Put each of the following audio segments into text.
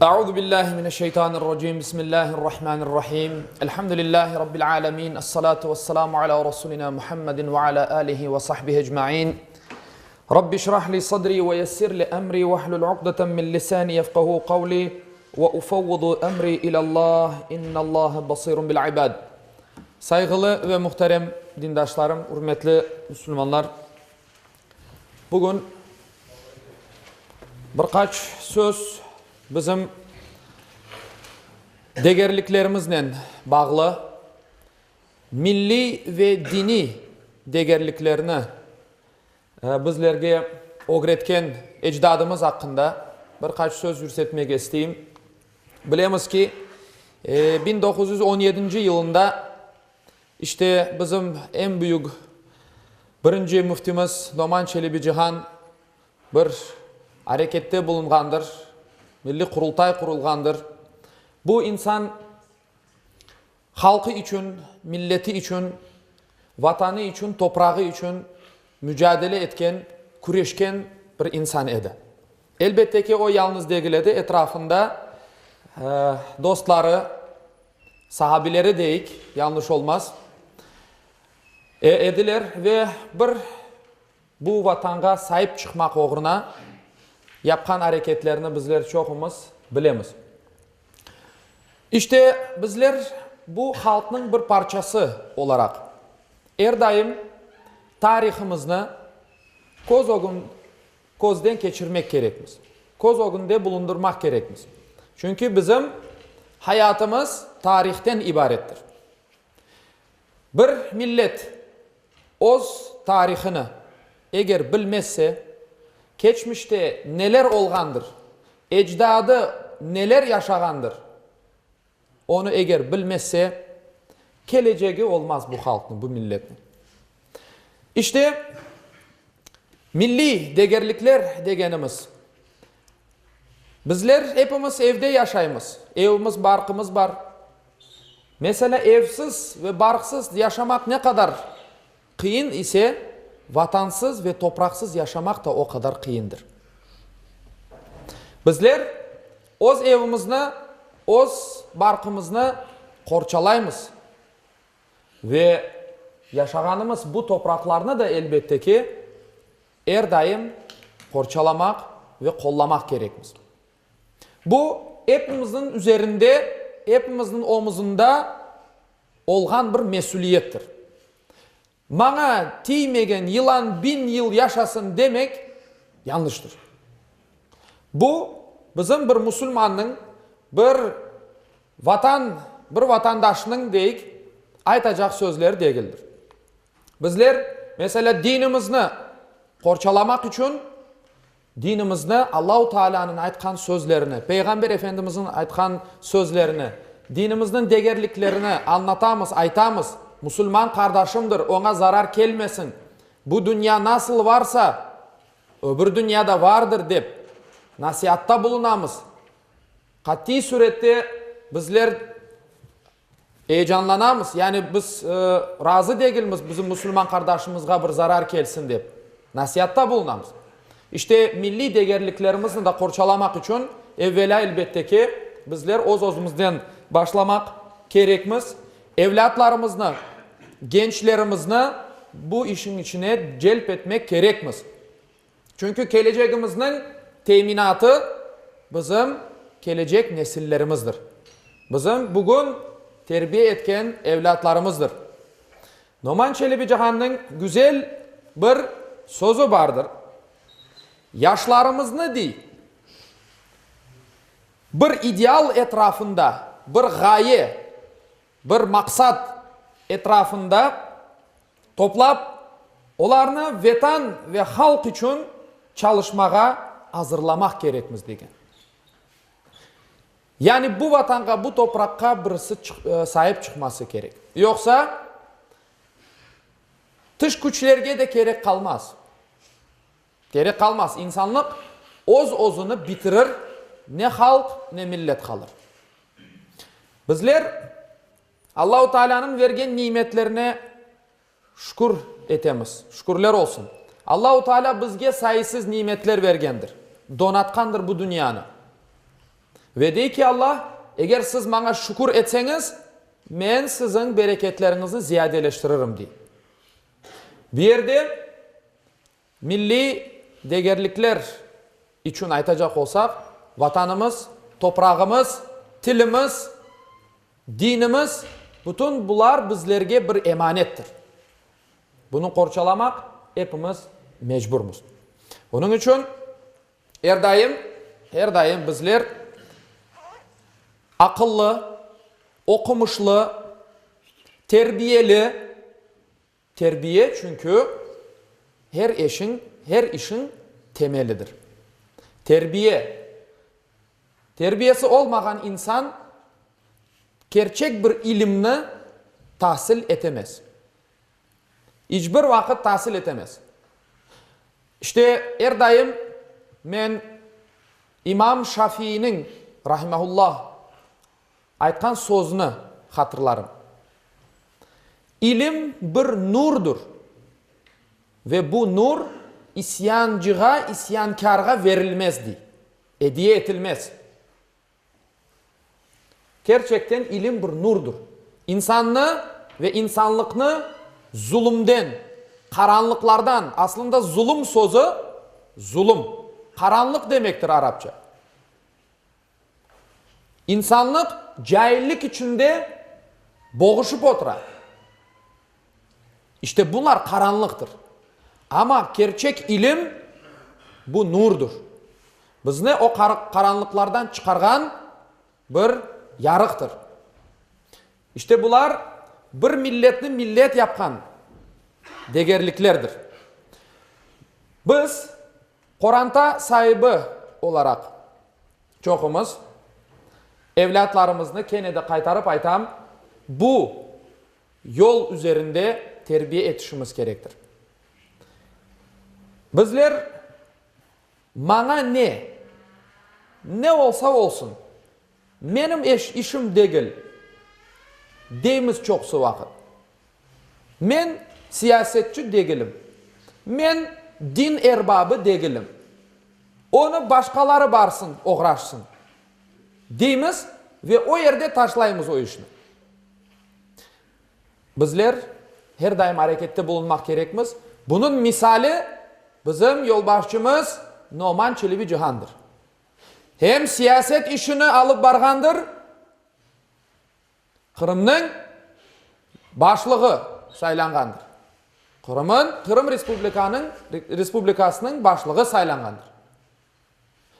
Euzu billahi mineşşeytanirracim. Bismillahirrahmanirrahim. Elhamdülillahi rabbil alamin. Essalatu vesselamu ala rasulina Muhammedin ve ala alihi ve sahbihi ecmaîn. Rabbi şrah li sadri ve yessir li emri ve hlul uqdeten min lisani yefqahu kavli ve ufevvidu emri ilallah. İnnallaha basirun bil ibad. Sayğılı ve muhterem dindaşlarım, ürmetli musulmanlar. Bugün bir qaç söz bizim degerliklerimiznen bağlı, milliy ve diniy degerliklerni bizlerge ögretken ecdadımız aqqında bir qaç söz yürsetmege isteyim. Bilemiz ki, 1917 yılında İşte, bizim eñ büyük birinci müftimiz Noman Çelebicihan bir arekette bulunğandır, Milliy Qurultay qurulğandır. Bu insan halqı içün, milleti içün, Vatanı içün, toprağı içün mücadele etken, küreşken bir insan edi. Elbette ki, o yalnız degil edi, etrafında dostları, Sahabileri deyik, yanlış olmaz, ediler ve bir bu Vatanğa saip çıqmaq oğruna yapqan areketlerini bizler çoqumız bilemiz. İşte, bizler bu halqnıñ bir parçası olaraq er daim tarihımıznı köz ögün közden keçirmek kerekmiz, köz ögünde bulundırmaq kerekmiz. Çünki bizim hayatımız tarihten ibarettir. Bir millet öz tarihını eger bilmezse, keçmişte neler olğandır, ecdadı neler yaşağandır, Onı eger bilmezse, kelecegi olmaz bu halqnıñ, bu milletniñ. İşte, milliy degerlikler degenimiz, bizler epimiz evde yaşaymız, evimiz, barqımız bar. Meselâ, evsiz ve barqsız yaşamaq ne qadar qıyın ise, vatansız ve topraqsız yaşamaq da o qadar qıyındır. Bizler öz evimizni, öz barqımıznı qorçalaymız ve yaşağanımız bu topraqlarnı da, elbette ki, er daim qorçalamaq ve qollamaq kerekmiz. Bu, epimizniñ üzerinde, epimizniñ omuzında olğan bir mesüliyettir. Maña tiymegen yılan biñ yıl yaşasın demek yanlıştır. Bu, bizim bir musulmannıñ, bir vatan, bir vatandaşnıñ, deyik, aytacaq sözleri degildir. Bizler, meselâ, dinimizni qorçalamaq içün Dinimizni, Allahu Taalânıñ aytqan sözlerini, Peyğamber Efendimizniñ aytqan sözlerini, dinimizniñ degerliklerini añlatamız, aytamız, Musulman qardaşımdır, oña zarar kelmesin, bu dünya nasıl varsa, öbür dünya da vardır dep nasiatta bulunamız. Qatiy sürette bizler Eyecanlanamız, yani biz razı degilmiz bizim musulman qardaşımızğa bir zarar kelsin dep, nasiatta bulunamız. İşte, milliy degerliklerimizni de qorçalamaq içün, evvelâ, elbette ki, bizler öz-özümizden başlamaq kerekmiz, evlâtlarımıznı, gençlerimizni bu işiñ içine celp etmek kerekmiz. Çünki kelecegimizniñ teminatı bizim kelecek nesillerimizdir. Bizim bugün terbiye etken evlâtlarımızdır. Noman Çelebicihannıñ güzel bir sözü bardır, Yaşlarımıznı, dey, bir ideal etrafında, bir ğaye, bir maqsat etrafında toplap, olarnı Vetan ve halq içün çalışmağa azırlamaq kerekmiz, degen. Yani bu Vatanğa, bu topraqqa birisi saip çıqması kerek. Yoqsa, tış küçlerge de kerek qalmaz. Kerek qalmaz. İnsanlıq öz-özüni bitirir, ne halq, ne millet qalır. Bizler Allahu Taalânıñ vergen nimetlerine şükür etemiz, şükürler olsun. Allahu Taalâ bizge sayısız nimetler vergendir, donatqandır bu dünyanı. Ve dey ki Alla, Eger siz maña şükür etseñiz, Men siziñ bereketleriñizni ziyadeleştiririm, dey. Bu yerde milliy degerlikler içün aytacaq olsaq, Vatanımız, toprağımız, tilimiz, dinimiz, bütün bular bizlerge bir emanettir. Bunı qorçalamaq epimiz mecburmız. Onıñ içün er daim, er daim bizler aqıllı, oqumışlı, terbiyeli, terbiye çünki her eşiñ, her işiñ temelidir. Terbiye, terbiyesi olmağan insan kerçek bir ilimni tahsil etemez. İç bir vaqıt tasil etemez. İşte, er daim men İmam Şafiiniñ, rahimehullah, aytqan sözüni hatırlarım, İlim bir nurdur ve bu nur isyancığa, isyankârğa verilmez, dey, ediye etilmez. Kerçekten ilim bir nurdur. İnsannı ve insanlıqnı zulumden, qaranlıqlardan, aslında zulum sözü, zulum, qaranlıq demektir arapça. İnsanlıq caillik içinde boğuşıp otura. İşte bunlar qaranlıqtır. Amma kerçek ilim, bu nurdur. Bizni o qaranlıqlardan çıqarğan bir yarıqtır. İşte bular bir milletni millet yapqan degerliklerdir. Biz qoranta saibi olaraq çoqumız evlâtlarımıznı, kene de qaytarıp aytam, bu yol üzerinde terbiye etişimiz kerektir. Bizler maña ne, ne olsa olsun, menim işim degil, deymiz çoqusı vaqıt. Men siyasetçi degilim, men din erbabı degilim, onı başqaları barsın, oğraşsın, deymiz ve o yerde taşlaymız o işni. Bizler her daim arekette bulunmaq kerekmiz. Bunıñ misali bizim yolbaşçımız Noman Çelebi Cihandır. Hem siyaset işini alıp barğandır, Qırımnıñ başlığı saylanğandır. Qırımın, Qırım Respublikanıñ, Respublikasınıñ başlığı saylanğandır.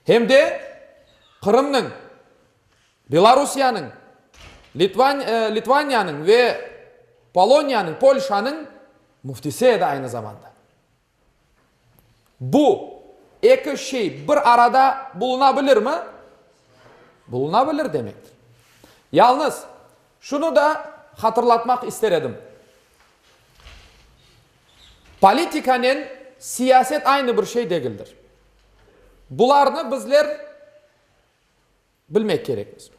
Hem de Qırımnıñ, Belorusiyanıñ, Litvaniyanıñ ve Poloniyanıñ, Polşanıñ, müftisi edi aynı zamanda. Bu eki şey bir arada buluna bilirmi? Buluna bilir demektir. Yalnız, şunı da hatırlatmaq ister edim. Politikanen siyaset aynı bir şey degildir. Bularnı bizler bilmek kerekmiz.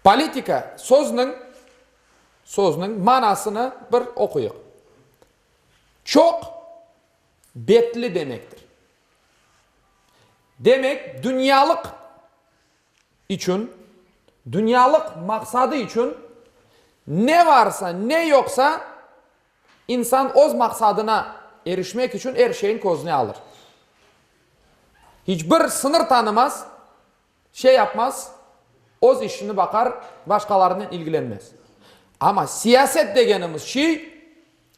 Politika sözniñ sözniñ manasını bir oquyıq. Çoq betli demektir. Demek, dünyalıq içün, dünyalıq maqsadı içün ne varsa, ne yoqsa, insan öz maqsadına erişmek içün er şeyni közüne alır. Hiç bir sıñır tanımaz, şey yapmaz, öz işini baqar, başqalarınen ilgilenmez. Amma siyaset degenimiz şey,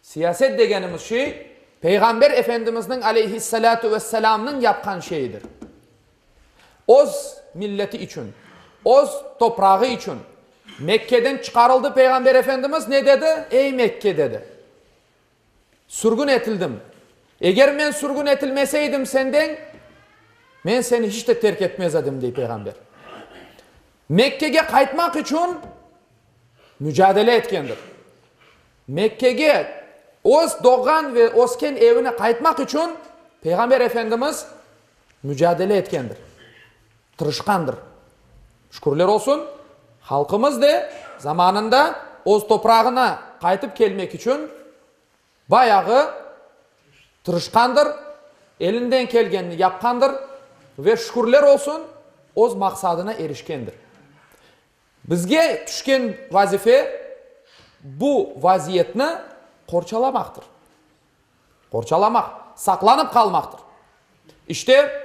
siyaset degenimiz şey, Peyğamber Efendimizniñ aleyhissalâtu vesselâmnıñ yapqan şeyidir. Öz milleti içün, öz toprağı içün Mekkeden çıqarıldı Peyğamber Efendimiz, ne dedi? Ey Mekke, dedi, sürgün etildim. Eger men sürgün etilmeseydim senden, men seni hiç de terk etmez edim, dey Peyğamber. Mekkege qaytmaq içün mücadele etkendir. Mekkege, öz doğğan ve ösken evine qaytmaq içün Peyğamber Efendimiz mücadele etkendir, tırışqandır. Şükürler olsun, halqımız de zamanında öz toprağına qaytıp kelmek içün bayağı tırışqandır, elinden kelgenini yapqandır ve şükürler olsun, öz maqsadına erişkendir. Bizge tüşken vazife bu vaziyetni qorçalamaqtır. Qorçalamaq, saqlanıp qalmaqtır. İşte,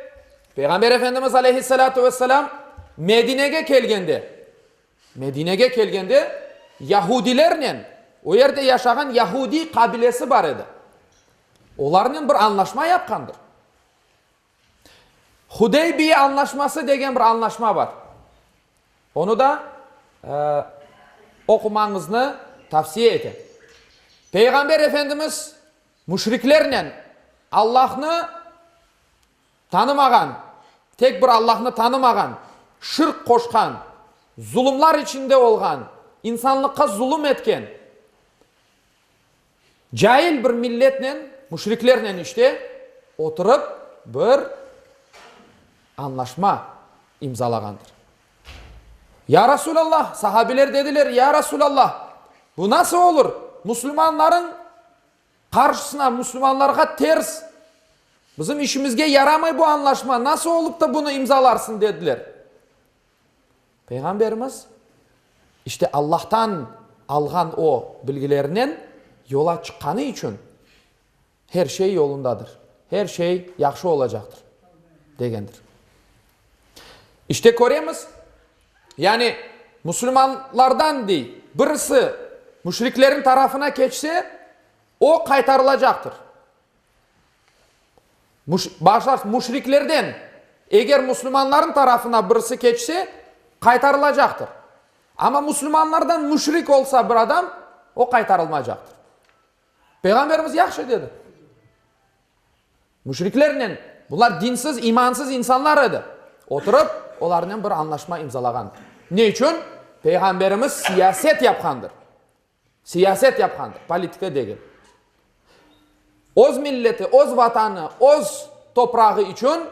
Peyğamber Efendimiz aleyhissalâtu vesselâm Medinege kelgende, Medinege kelgende yahudilernen, o yerde yaşağan yahudiy qabilesi bar edi, olarnen bir añlaşma yapqandır. Hudeybiye añlaşması degen bir añlaşma bar. Onı da oqumañıznı tavsiye etem. Peyğamber Efendimiz müşriklernen Allahnı tanımağan, tek bir Allahnı tanımağan, şirk qoşqan, zulumlar içinde olğan, insanlıqqa zulum etken Cail bir milletnen, müşriklernen işte, oturıp bir añlaşma imzalağandır. Ya Rasulallah, sahabiler dediler, Ya Rasulallah, bu nasıl olur? Musulmanların qarşısına, musulmanlarğa ters, bizim işimizge yaramay bu añlaşma, nasıl olup da bunı imzalarsın, dediler. Peyğamberimiz, işte Allahtan alğan o bilgilerinen yola çıqqanı içün her şey yolundadır, her şey yahşı olacaqtır, degendir. İşte köremiz, yani musulmanlardan, dey, birisi müşriklerin tarafına keçse, o qaytarılacaqtır. Bağışlarsız, müşriklerden eger musulmanların tarafına birisi keçse, qaytarılacaqtır. Amma musulmanlardan müşrik olsa bir adam, o qaytarılmacaqtır. Peyğamberimiz yahşı dedi. Müşriklernen, bular dinsiz, imansız insanlar edi, oturıp, olarnen bir añlaşma imzalağandır. Ne içün? Peyğamberimiz siyaset yapqandır. Siyaset yapqandır, politika degil. Öz milleti, öz vatanı, öz toprağı içün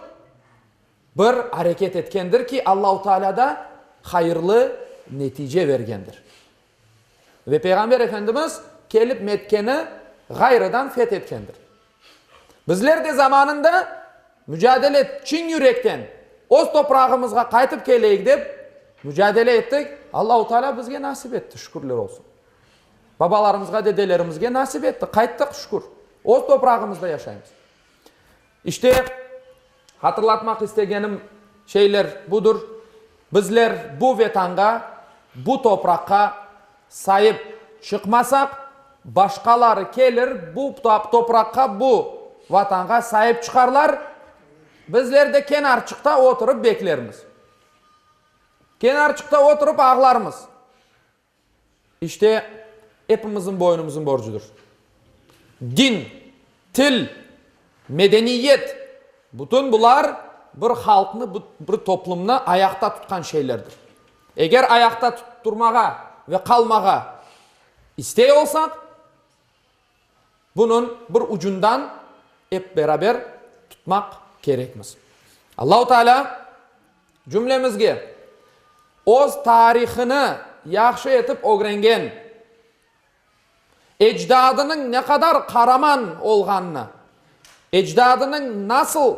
bir areket etkendir ki, Allahu Teala da hayırlı netice bergendir. Ve Peyğamber Efendimiz kelip Mekkeni ğayrıdan feth etkendir. Bizler de zamanında mücadele çin yürekten öz toprağımızğa qaytıp keleyik dep mücadele ettik, Allahu Teala bizge nasip etti, şükürler olsun. Babalarımızğa, dedelerimizge nasip etti, qayttıq, şükür. Öz toprağımızda yaşaymız. İşte, hatırlatmaq istegenim şeyler budır, bizler bu Vetanğa, bu topraqqa saip çıqmasaq, başqaları kelir, bu topraqqa, bu Vatanğa saip çıqarlar, bizler de kenarçıqta oturıp beklermiz. Kenarçıqta oturıp ağlarmız. İşte, epimizniñ boynumızın borcudır. Din, til, medeniyet, bütün bular bir halqnı, bir toplumnı ayaqta tutqan şeylerdir. Eger ayaqta turmağa ve qalmağa istey olsaq, Bunıñ bir ucundan ep beraber tutmaq kerekmiz. Allahu Teala cümlemizge öz tarihını yahşı etip ögrengen, ecdadınıñ ne qadar qaraman olğanını, ecdadınıñ nasıl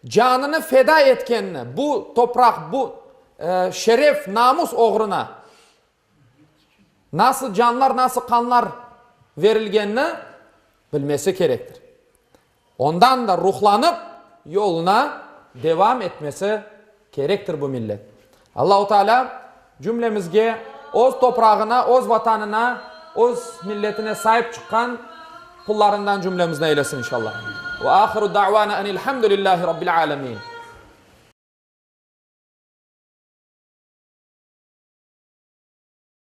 canını feda etkenini bu topraq, bu şeref, namus oğruna Nasıl canlar, nasıl qanlar verilgenini bilmesi kerektir. Ondan da ruhlanıp, yoluna devam etmesi kerektir bu millet. Allahu Teala cümlemizge öz toprağına, öz Vatanına, öz milletine saip çıqqan qullarından cümlemizni eylesin inşallah. Ve ahiru da'vana enilhamdülillahi rabbil alemin.